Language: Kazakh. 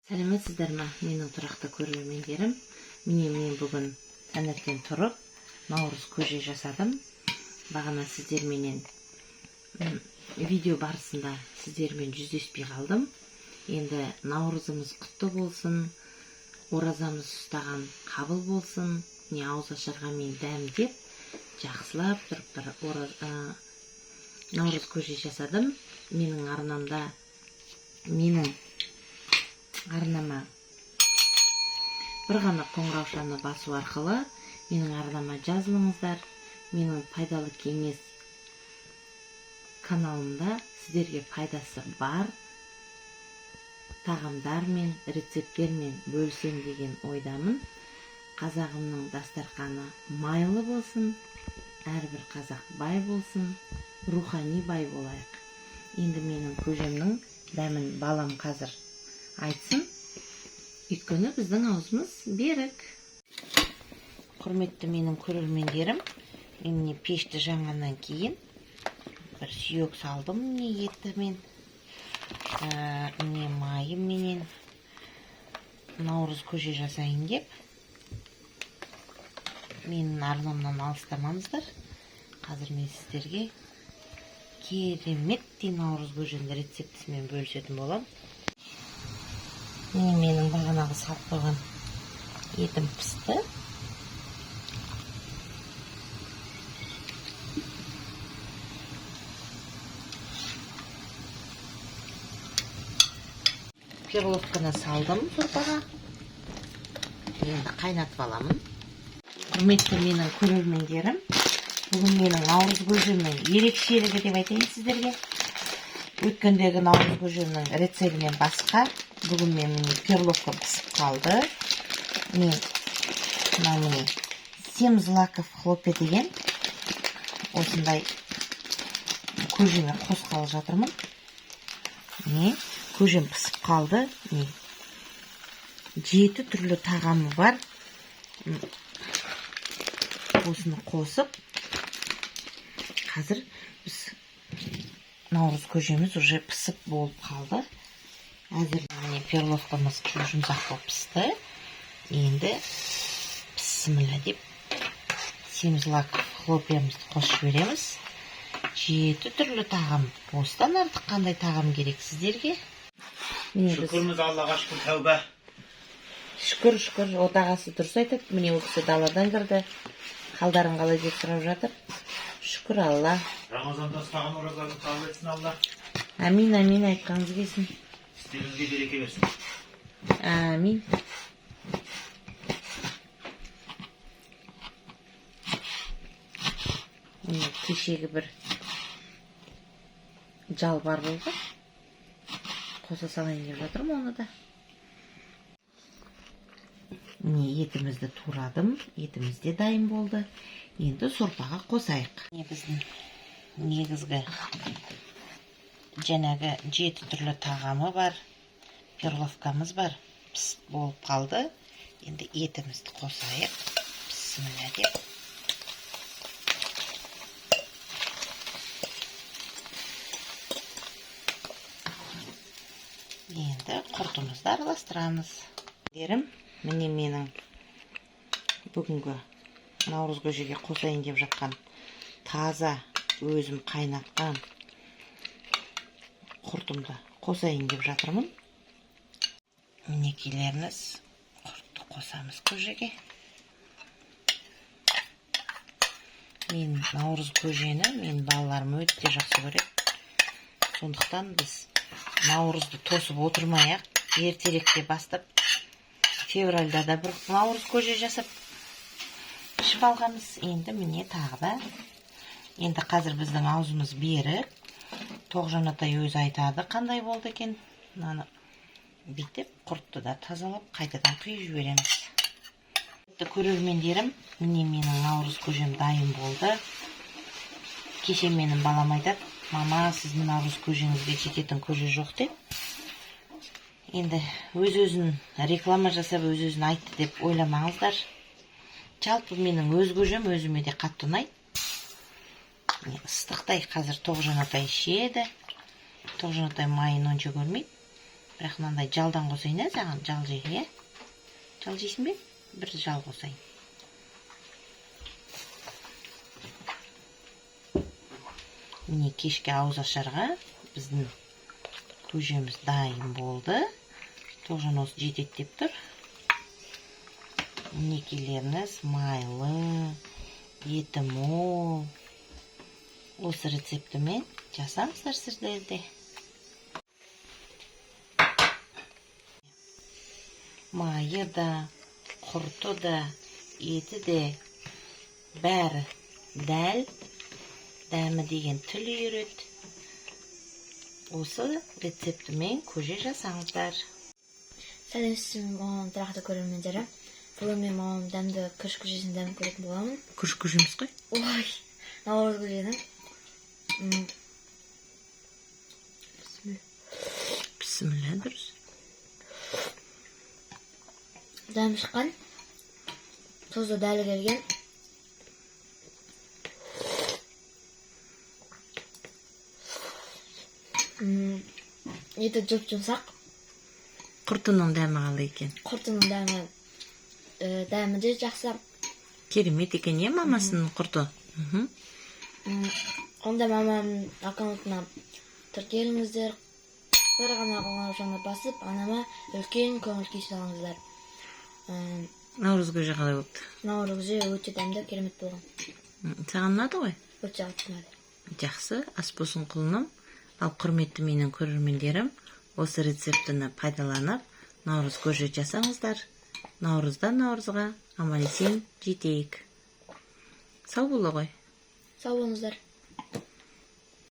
Сәлеметсіздер ме, менің тұрақты көрермендерім! Міне, мен бүгін таңертең тұрып наурыз көже жасадым. Бағана сіздерменен видео барысында сіздермен жүздеспей қалдым. Енді наурызымыз құтты болсын, оразамыз ұстаған қабыл болсын. Міне, ауыз ашарға мен дәмдеп, жақсылап тұрып бір наурыз көже жасадым. Менің арнамда, менің арнама бір ғана қоңыраушаны басу арқылы менің арнама жазылыңыздар. Менің пайдалы кеңес каналымда сіздерге пайдасы бар тағамдармен, рецепттермен бөлісем деген ойдамын. Қазағымның дастарқаны майлы болсын, әрбір қазақ бай болсын, рухани бай болайық. Енді менің көжемнің дәмін балам қазір айтсын, өйткені біздің аузымыз берік. Құрметті менің көрермендерім, мен міне пешті жанғаннан кейін бір сүйек салдым. Міне, етімен, міне, майыменен наурыз көже жасайын деп. Менің арнамнан алыстамаңыздар. Қазір мен сіздерге кереметтей наурыз көженің рецептісімен бөлісетін боламын. Міне, менің бағанағы салып қойған етім пісті. Перловканы салдым сорпаға, енді қайнатып аламын. Құрметті менің көрермендерім, бүгін менің наурыз көжемнің ерекшелігі деп айтайын сіздерге. Өткендегі наурыз көжемнің рецептінен басқа, бүгін мен, міне, перловка пісіп қалды. Мен мына, міне, семь злаков хлопья деген осындай көжеме қосқалы жатырмын. Міне, көжем пісіп қалды. Міне, жеті түрлі тағамы бар. Осыны қосып, қазір біз наурыз көжеміз уже пісіп болып қалды әзір. Міне, перловкамыз жұмсақ болып пісті. Енді бісміллә деп семь злаков хлопьямызды қосып жібереміз. Жеті түрлі тағам, осыдан артық қандай тағам керек сіздерге? Міне, біз Шүкірміз Аллаға, шүкір, тәуба. Шүкір, шүкір, отағасы дұрыс айтады. Міне, ол кісі даладан кірді, қалдарың қалай деп сұрап жатыр. Шүкір, Алла. Рамазанда ұстаған оразаларын қабыл етсін Алла. Әмин, әмин, айтқаныңыз келсін. Істеріңізге береке берсін. Әмин. Міне, кешегі бір жал бар болған, қоса салайын деп жатырмын оны да. Міне, етімізді турадым, етіміз де дайын болды. Енді сорпаға қосайық. Міне, біздің негізгі жаңағы жеті түрлі тағамы бар перловкамыз бар, пісіп болып қалды. Енді етімізді қосайық, бісміллә деп. Енді құртымызды араластырамыз. Дерім, міне, менің бүгінгі наурыз көжеге қосайын деп жатқан таза өзім қайнатқан құртымды қосайын деп жатырмын. Мінекейлеріңіз, құртты қосамыз көжеге. Мен наурыз көжені, мен балаларым өте жақсы көреді. Сондықтан біз наурызды тосып отырмай ақ ертеректе бастап, февральда да бір наурыз көже жасап ішіп алғанбыз. Енді, міне, тағы да енді қазір біздің аузымыз берік. Тоғжан атай өзі айтады, қандай болды екен. Мынаны бүйтіп құртты да тазалап, қайтадан құйып жібереміз. Көрермендерім, міне, менің наурыз көжем дайын болды. Кеше менің балам айтады: «Мама, сіздің наурыз көжеңізге жететін көже жоқ», – деп. Енді өз өзін реклама жасап, өз өзін айтты деп ойламаңыздар. Жалпы менің өз көжем өзіме де қатты ұнайды. Міне, ыстықтай қазір Тоғжан атай ішеді. Тоғжан атай майын онша көрмейді. Бірақ мынандай жалдан қосайын, ә, саған жал же, иә? Жал жейсің бе? Бір жал қосайын. Міне, кешкі ауызашарға біздің көжеміз дайын болды. Тоғжан осы жетеді деп тұр. Мінекейлеріңіз, майлы, еті мол. Осы рецептімен жасаңыздар сіздер де. Майы да, құрты да, еті де, бәрі дәл. Дәмі деген тіл үйіреді. Осы рецептімен көже жасаңыздар. Сәлеметсіз бе, мамам тұрақты көрермендері! Бүгін мен мамам дәмді күріш көжесін дәмін көретін боламын. Күріш көжеміз қой. Ой, наурыз көженің. Бісміллә. Бісміллә, дұрыс. Дәмі шыққан, тұзы дәл келген. Еті жұп жұмсақ. Құртының дәмі қалай екен? Құртының дәмі, дәмі де жақсы. Керемет екен, иә, мамасының құрты. Онда мамамның аккаунтына тіркеліңіздер, бір ғана қоңыраушаны басып, анама үлкен көңіл күй салыңыздар. Наурыз көже қалай болыпты? Наурыз көже өте дәмді, керемет болған. Саған ұнады ғой? Өте қатты ұнады. Жақсы, ас болсын, құлыным. Ал құрметті менің көрермендерім, осы рецептіні пайдаланып, наурыз көже жасаңыздар. Наурыздан наурызға аман есен жетейік. Сау бола ғой. Сау болыңыздар.